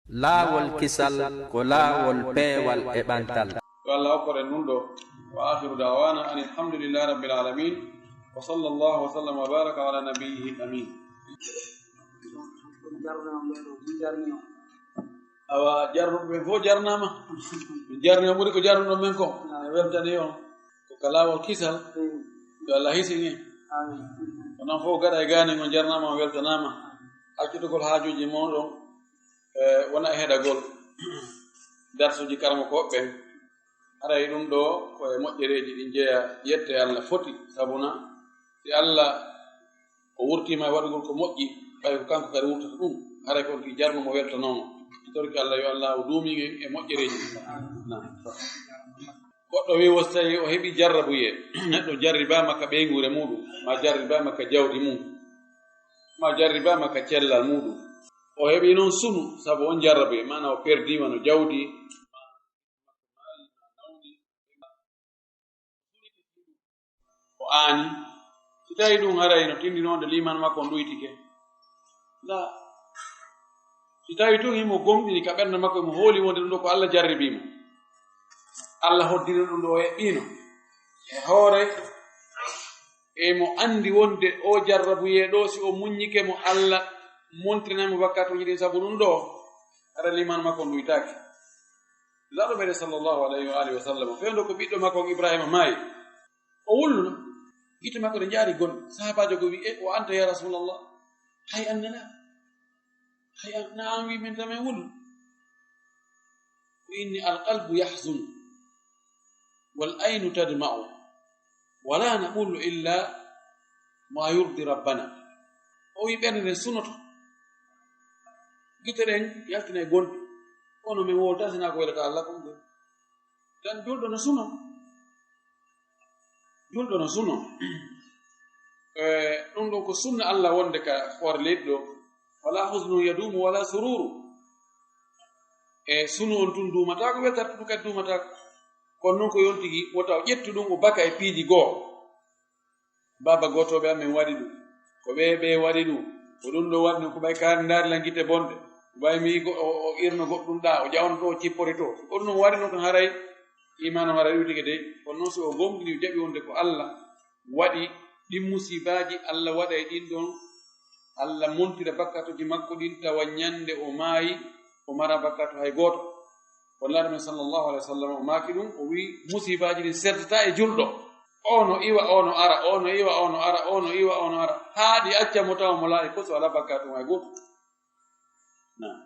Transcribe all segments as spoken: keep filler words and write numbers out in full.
Laawol kisal ko laawol peewal e ɓantal. Yo Allah okkor en ɗum ɗo. Wa akhiru da'wana anil hamdulillahi rabbil alamin. Wa sallallahu wa sallam wa baraka ala nabiyyihi amin. Awa jarnuɓe ɓen fof jarnama. Jarni o ɓuri ko jarnuɗon men ko. Weltani on. Ko ka laawol kisal. Yo Allah hisin en. Ko non fof gaɗa e gaanin on jarnama, on weltanama. Accutugol haajuuji mon ɗon, e, wona e heɗagol darsuuji karamokooɓe ɓen. Haray ɗum ɗo ko e moƴƴereeji ɗin jeyaa, yette Allah foti, sabuna si Allah o wurtiima e waɗugol ko moƴƴi, ɓay ko kanko kadi wurtata ɗum, haray ko on tigi jarnu mo weltanooma. Mi torike Allah yo Allah o duumin en e moƴƴereeji ɗin. Naam. Goɗɗo wi'i wo so tawi o heɓi jarrabuyee, neɗɗo jarribaama ka ɓeynguure muuɗum, maa jarribaama ka jawdi mum, maa jarribaama ka cellal muuɗum. O heɓi non sunu sabu on jarrabuyee, maanaa o perdiima no jawdi, o aani. Si tawi ɗum haray no tindinoonde liimaan makko on ɗuytike, la. Si tawi tun himo gomɗini ka ɓernde makko, himo hooli wonde ɗum ɗo ko Allah jarribii mo. Allah hoddiri ɗum ɗo, o eɓɓiino. E hoore, e mo andi wonde o jarrabuyee ɗo, si o muññike mo, Allah montiranay mo bakkatuuji ɗin sabu ɗum ɗo, hara liimaan makko on ɗuytaaki. Laɗo meɗen sallallahu alayhi wa alihi wa sallam, fewndo ko ɓiɗɗo makko on Ibrahima maayi, o wulluno. Gite makko ɗe njaari gonɗi. Sahaabaajo go wi'i, "E, wa anta ya Rasulallah? Hay an nana? Hay an, na an wi min tan men wullu?" Ko inni, "Al qalbu yahzun, wal aynu tadma'u, wala naqulu illa ma yurdi rabbana." O wi, "Ɓernde nden sunoto, gite ɗen yaltina e gonɗi, kono men wowlata sinaa ko welata Allah kon ɗon." Tan julɗo no suno. Julɗo no suno. Eh, ɗum ɗon ko sunna Allah wonde ka hoore leydi ɗo. Wala huznun yadumu wala sururu. E sunu on tun duumataako, weltaare tun kadi duumataako. Kono non ko yontigi wota o ƴettu ɗum o baka e piiji goo. Baaba gootooɓe amen waɗi ɗum. Ko ɓee, ɓee waɗi ɗum. Ko ɗum ɗo waɗi ɗum, ko ɓay kaari ndaari lan gite bonɗe. Ko ɓay mi ko o, o irno goɗɗum ɗaa, o ƴawno to, o cippori to. Ko ɗum waɗi ɗum kan haray imaanu haray ɗuytike dey. Kono non si o gomɗini, o jaɓi wonde ko Allah waɗi ɗin musiibaaji, Allah waɗay ɗin ɗon, Allah montira bakkatuuji makko ɗin, tawa ñande o maayi, o mara bakkatu hay gooto. Kono Nulaaɗo men sallallahu alaihi wa sallam o maaki ɗum, o wi'i, musiibaaji ɗin sertataa e julɗo. O no iwa, o no ara, o no iwa, o no ara, o no iwa, o no ara. Haa ɗi acca mo tawa mo laayi kos, o alaa bakkatu hay gooto. Naam.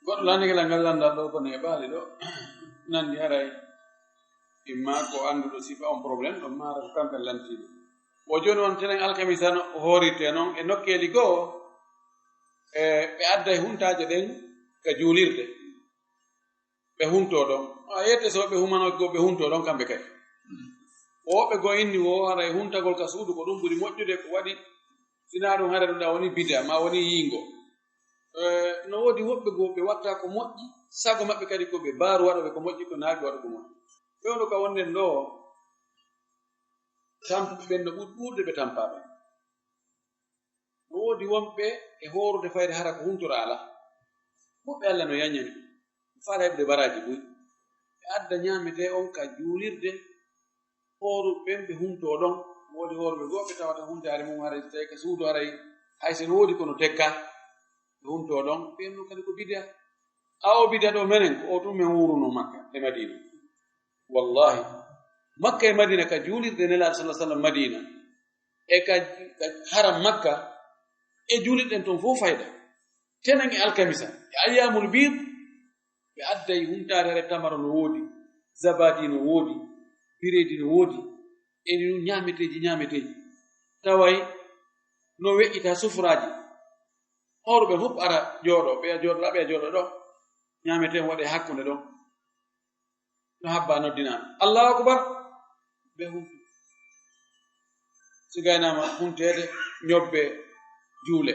Goɗɗo lanndike lan ngal lanndal ɗo, ko neeɓaali ɗo. Nanndi haray imma ko annduɗo sifa on problème ɗon, maara ko kanko lantiiɗo. Wo jooni on tenen alkamisa no hoorirte non e nokkeeli goo, e ɓe adday huntaaje ɗen ka juulirde. Ɓe huntoo ɗon. A yette so ɓe humano goo, ɓe huntoo ɗon kamɓe kadi. Woɓɓe goo inni wo haray huntagol ka suudu ko ɗum ɓuri moƴƴude, ko waɗi sinaa ɗum haray ɗum ɗa woni bida, ma woni yiingo. Eh, no woodi woɓɓe goo ɓe watta ko moƴƴi, sago maɓɓe kadi ko ɓe baaru waɗooɓe ko moƴƴi, ko naaɓi waɗa ko moƴƴi. Fewndo ka wonden ɗoo, tampuɓe ɓen no ɓuri ɗuuɗude ɓe tampaaɓe. No woodi wonɓe e hoorude fayde hara ko huntora alaa. Woɓɓe Alla no yañani, faala heɓude baraaji buy. Ɓe adda ñaametee on ka juulirde, hooruɓe ɓen ɓe huntoo ɗon. Woodi hooruɓe goo ɓe tawata huntaare mum haray, tawi ka suudu haray, hay so no woodi kono tekka, ɓe huntoo ɗon. Ɓen ɗum kadi ko bidi'a. A o bidi'a ɗo menen, ko o tun men wuuruno Makka e Madiina. Wallahi, Makka e Madiina ka juulirde Nelaaɗo sallallahu alaihi wasallam Madiina, e ka, ka haram Makka, e juulirɗen ton fof fayda. Tenen e alkamisa, e ayyaamul biid, ɓe adday huntaare, haray tamaro no woodi, zabaadi no woodi, bireedi no woodi, e ɗum ñaameteeji, ñaameteeji. Taway no weƴƴita sufuraaji. Hooruɓe fof ara jooɗo, ɓeya jooɗo, ɓeya jooɗo ɗo, ñaameteen waɗe hakkunde ɗon. No habba noddinaa, "Allahu akbar." Ɓe huntu. Si gaynaama hunteede, ñobbe, juule.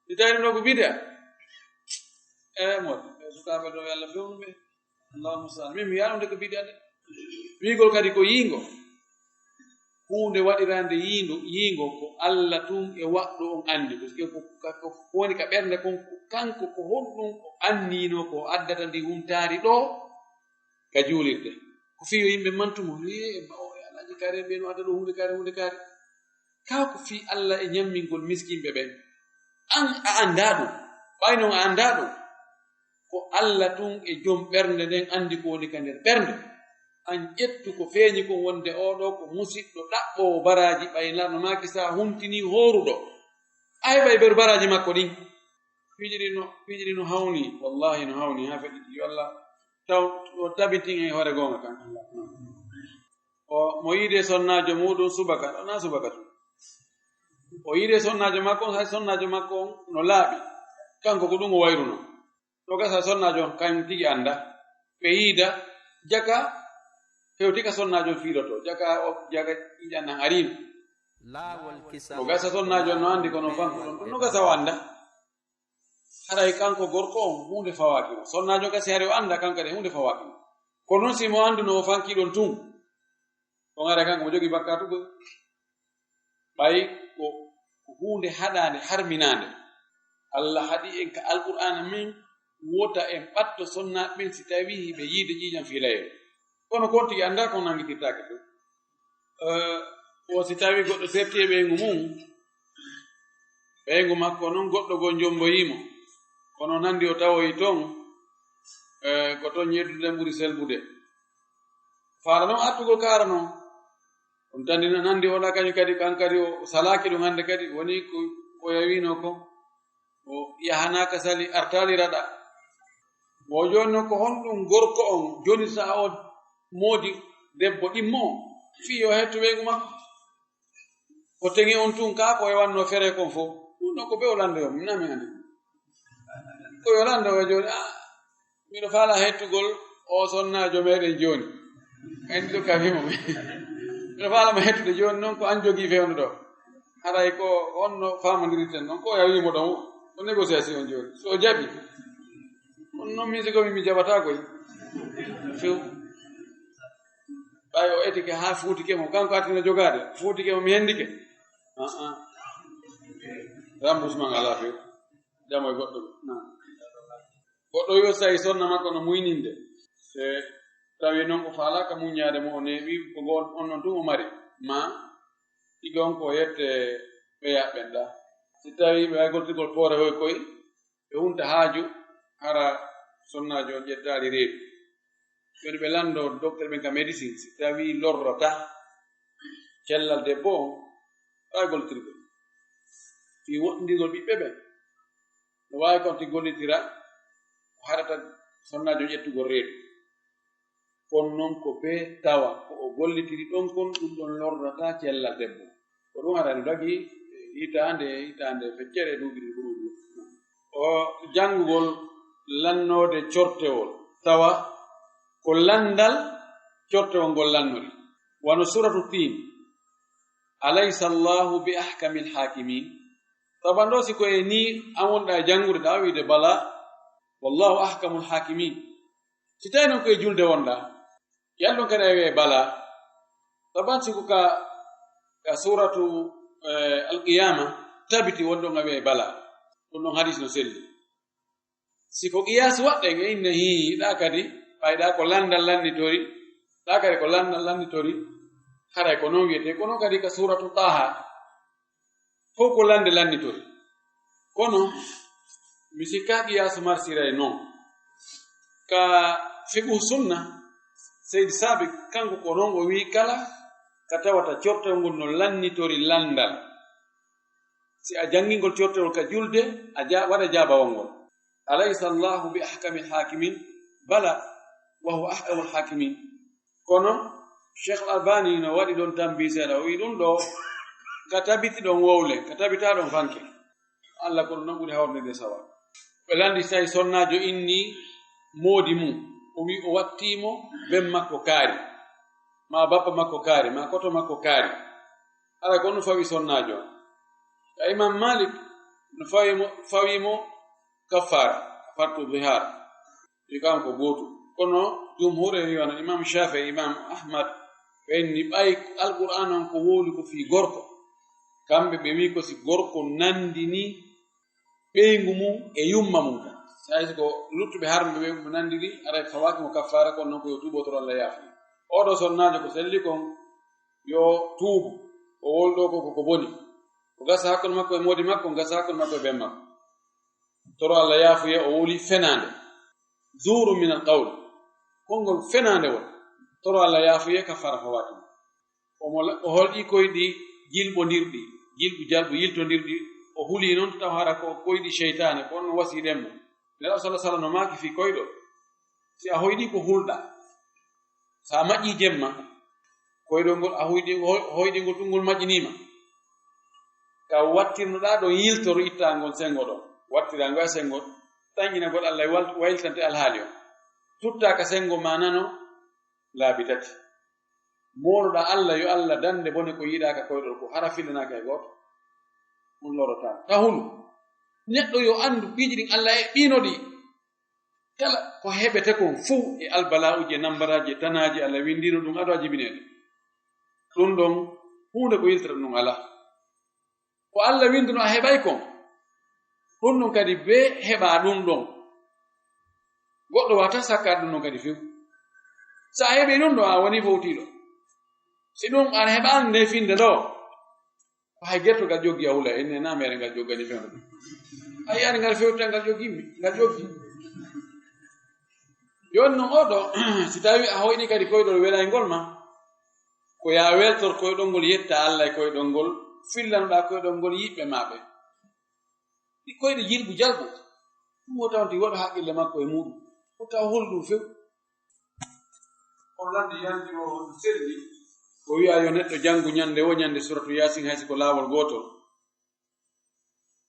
Si tawi ɗum ɗo ko bidi'a, e mo, e sukaaɓe ɗo, yo Allah fewnu ɓe. Allahumma sa'an. Min mi yaano nde ko bidi'a de. Wiigol kadi ko yiingo. Huunde waɗiraande yiindu, yiingo ko Alla tun e waɗɗo on anndi. Parce que ko, ka, ko, ko woni ka ɓernde kon, ko kanko ko honɗun o anniino ko addata ndi huntaari ɗoo ka juulirde. Ko fii yo yimɓe mantu mo, "Ee, ma o e Alhaji Kaare ɓe no adda ɗoo huunde kaare, huunde kaare." Kaa ko fii Alla e ñammingol miskinɓe ɓen. An a anndaa ɗum, ɓay non a anndaa ɗum. Ko Alla tun e jom ɓernde nden anndi ko woni ka nder ɓernde. An ƴettu ko feeñi kon wonde oo ɗoo ko musiɗɗo ɗaɓɓoowo baraaji, ɓay Laamɗo maaki si a huntinii hooruɗo, a heɓay ber baraaji makko ɗin. Piiji ɗin no, piiji ɗin no hawni, wallaahi no hawni haa feƴƴiti. Yo Alla taw o tabitin en hoore goonga kan. O, mo yiide sonnaajo muuɗum subaka, ɗo naa subaka tun. O yiide sonnaajo makko on, hay sonnaajo makko on no laaɓi. Kanko ko ɗum o wayruno. No gasa sonnaajo on kañum tigi annda. Ɓe yiida, jaka hewti ka sonnaajo on fiilotoo. Jaka o, jaka ƴiƴan nan ariino. Laawol kisal. No gasa sonnaajo on no anndi kono fanko ɗon. Ɗum no gasa o annda. Haray kanko gorko on huunde fawaaki mo. Sonnaajo on kasi hari o annda kanko kadi huunde fawaaki mo. Ko non si mo annduno o fanki ɗon tun. On haray kanko mo jogii bakkaatu koy. Ɓay ko, ko huunde haɗaande, harminaande. Alla haɗi en ka Alqur'aana men, wota en ɓatto sonnaaɓe ɓen si tawii hiɓe yiide ƴiiƴan fiilayee. Kono ko on tigi anndaa ko on nanngitirtaake fof. Eh, o si tawii goɗɗo serti e ɓeyngu mum, ɓeyngu makko non goɗɗo goo jomboyii mo. Kono nandi o tawoyi ton, eh, ko ton yeddude ɓuri selbude. Faala non artugol kaara non. Ɗum tan dina nandi wona kañum kadi, kan kadi o salaaki ɗum hannde kadi, woni ko, ko yawino ko, o yahanaaka sali, artaali raɗa. Wo jooni non ko honɗum gorko on, jooni sa o moodi debbo ɗimmo on, fii yo hettu ɓeyngu makko? Ko teŋi on tun kaa ko e wanno fere kon fof. Ɗum ɗon ko be o lando yo, mi nami hannde. Ko yo lando yo jooni, ah, miɗo faala hettugol o sonnaajo meɗen jooni. En ɗo ka fimo. Miɗo faala mo hettude jooni, non ko an jogii fewndo ɗo. Haray ko on no faamondirten non, ko o yawii mo ɗon, ko négociation jooni. So o jaɓi, on non min si ko mi jaɓataa koy. Few. Ɓay o etike haa fuutike mo, kanko attino jogaade, fuutike mo, mi hendike. Ah, ah. Remboursement alaa few. Jamo e goɗɗo. Naam. Goɗɗo yo tawi sonna makko no muyninde. Se tawi non o faalaaka muññaade mo, o neeɓi ko goon, on non tun o mari. Ma, ɗiɗon ko yette ɓe yaɓɓen ɗa. Si tawi ɓe wawi goltigol poore hoy koy, ɓe hunta haaju, hara sonnaajo on ƴettaali reedu. Jooni ɓe lanndo docteur ɓen ka médecine, si tawi lorrata cellal debbo on, waawi gollitirgol. Fii woɗɗindirgol ɓiɓɓe ɓen, no waawi kon ti gollitira ko haɗata sonnaajo on ƴettugol reedu. Kono non ko bee tawa ko o gollitiri ɗon kon, ɗum ɗon lorrata cellal debbo. Ko ɗum haɗani dagi hitaande, hitaande feccere e duuɓi ɗi ɓuri ɗum. O janngugol lannoode cortewol, tawa ko lanndal cortewol ngol lannori. Wano Suuratu Tiin, "Alaysa Allaahu bi ahkamil haakimiin?" Tawa ɗoo si ko e nii a wonɗaa e janngude ɗaa wiide, "Balaa, wallaahu ahkamul haakimiin." Si tawii non ko e julde wonɗaa, yalla ɗon kadi a wi'ay balaa. Taban si ko ka, ka suuratu, eh, Alqiyaama tabiti wonde on a wi'ay balaa. Ɗum ɗon hadiis no selli. Si ko qiyaasu waɗɗen e inne hii, ɗaa kadi, ɓay ɗaa ko lanndal lannitori, ɗaa kadi ko lanndal lannitori, haray ko non wi'etee. Ko non kadi ka suuratu Taaha. Fow ko lannde lannitori. Kono, mi sikkaaki Yaasu marsiray non. Ka fiqhu sunna, Seydi Saabik, kanko ko non o wi'i kala ka tawata cortewol ngol no lannitori lanndal. Si a janngingol cortewol ka julde, a ja-, waɗa jaabawol ngol. "Alaysa Allahu bi ahkamil haakimiin?" Bala, wa huwa ahkamul haakimiin. Kono, Cheikh Al Albani no waɗi ɗon tambi seeɗa, o wi'i ɗum ɗo, ka tabiti ɗon wowle, ka tabita ɗon fanke. Allah ko ɗum non ɓuri hawrde nde sawa. Ɓe lanndi si tawi sonnaajo inni moodi mum, o wi'i o wattii mo ben makko kaari, ma bappa makko kaari, ma koto makko kaari. Hara ko ɗum fawi sonnaajo on. Ka Imam Malik no fawi mo, fawi mo kaffaara, kaffaratu dihaar. Wi kanko gootu. Kono jumhur e wi'ano Imam Shafi'i, Imam Ahmad, Ɓen ni ɓay Alqur'aana on ko wowli ko fii gorko. Kamɓe ɓe wi'i ko si gorko nandini ɓeyngu mun e yumma mun kan. Si hay si ko luttuɓe harmɓe ɓe mo nandiri, aray fawaaki mo kaffaara kon non ko yo tuubo toro Alla yaafu. Oo ɗoo sonnaajo ko selli kon, yo tuubu. O wowli ɗoo ko, ko, ko boni. Ko gasa hakkunde makko e moodi makko, ko gasa hakkunde makko e ben makko. Toro Alla yaafuye, o wowli fenaande. Zuuru min al qawl. Konngol fenaande won. Toro Alla yaafuye, kaffaara fawaaki mo. Omo la-, o holɗi koyɗi jilɓondirɗi, jilɓu jalɓu yiltondirɗi, o huli non taw hara ko koyɗi seytaane, ko on no wasiiɗen mo. Nelaaɗo sallallaahu alayhi wa sallam no maaki fii koyɗol. Si a hoyɗi ko hulɗa, si a maƴƴi jemma, koyɗol ngol a hoyɗi, hoy-, hoyɗi ngol ɗum ngol maƴƴinii ma. Ka wattirnoɗaa ɗon yiltoro ittaa ngon senngo ɗon. Wattiraa ngo e senngo, tanƴinagol Alla e wal-, waylitante alhaali on. Tuttaa ka senngo ma nano laabi tati. Mooloɗaa Alla, yo Alla dande bone ko yiɗaa ka koyɗol ko, hara fillanaaka e gooto. On lorotaa. Ka hulu. Neɗɗo yo anndu piiji ɗin Alla e ɓiino ɗi. Kala ko heɓete kon fow e albala'uji e nambaraaji e tanaaji, Alla winndino ɗum ado a jibineede. Ɗum ɗon, huunde ko yiltata ɗum alaa. Ko Alla winndunoo a heɓay kon, ɗum ɗon kadi bee heɓaa ɗum ɗon. Goɗɗo waawataa sakkaade ɗum ɗon kadi few. So a heɓii ɗum ɗon, a wonii fowtiiɗo. Si ɗum a heɓaani nde finnde ɗoo, ko hay gertogal joggi a hula, enne na mere ngal joggani few. A yi'ani ngal fewta ngal joggi mi, ngal joggi. Jooni non oo ɗoo, si tawii a hoyni kadi koyɗol welayngol ma, ko yaa weltor koyɗol ngol, yetta Alla e koyɗol ngol, fillanoɗaa koyɗol ngol yiɓɓe maa ɓen. Ɗi koyɗe jilɓu jalɓu, ɗum o tawanti waɗo haqqille makko e muuɗum, o tawa holi ɗum few. On lanndi yandi o no selli, o wi'a yo neɗɗo janngu ñannde woo ñannde suratu Yaasin, hay si ko laawol gootol.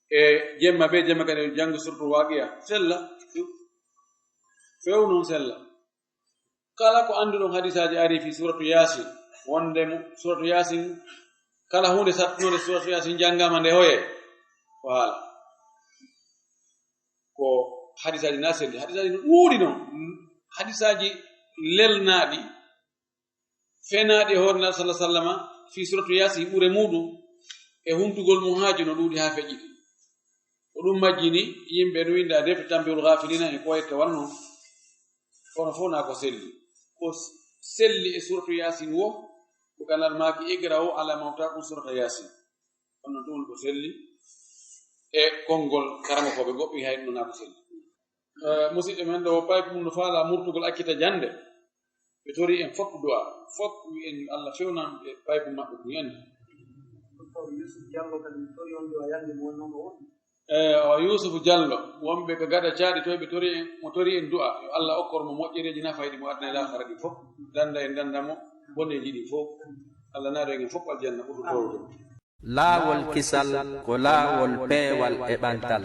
E jemma bee jemma kadi o janngu suratu Waaqi'a, sella, few, few non sella. Kala ko annduɗon hadisaaji arii fii suuratu Yaasin, wonde mu-, suuratu Yaasin, kala huunde sattunode suuratu Yaasin janngaama nde hoyee, ko haala. Ko hadisaaji na selli. Hadisaaji no ɗuuɗi non. Hadisaaji lelnaaɗi, fenaaɗi e hoore Naajo sallallaahu alayhi wa sallama fii suuratu Yaasin ɓure muuɗum e huntugol mum haaju no ɗuuɗi haa feƴƴiti. Ko ɗum majjini yimɓe no winnda defte Tanbihul Gaafiliina e ko waylata wano non. Kono fof na ko selli. Ko selli e suuratu Yaasin wo, ko ka Naajo maaki, "Iqra'u ala mawtaakum suurata Yaasin." Kono ɗum ko selli e konngol karamokooɓe goɗɗi hay ɗum na ko selli. Eh, musidɓe men ɗo, payko mum no faala murtugol accita jannde. Ɓe tori en fof du'a. Fof wi'en yo Allah fewnan ɓe payko maɓɓe ko yandi. Docteur Youssouf Diallo kadi tori on du'a yande mo wonno ko woni. Eh, o Youssouf Diallo, wonɓe ko gada caaɗi toy ɓe tori en, mo tori en du'a. Yo Allah okkor mo moƴƴereeji nafayɗi mo aduna e laakhara ɗi fof. Danda en danda mo boneeji ɗi fof. Allah naado en fof aljanna ɓurɗo towde. Laawol kisal ko laawol peewal e ɓantal.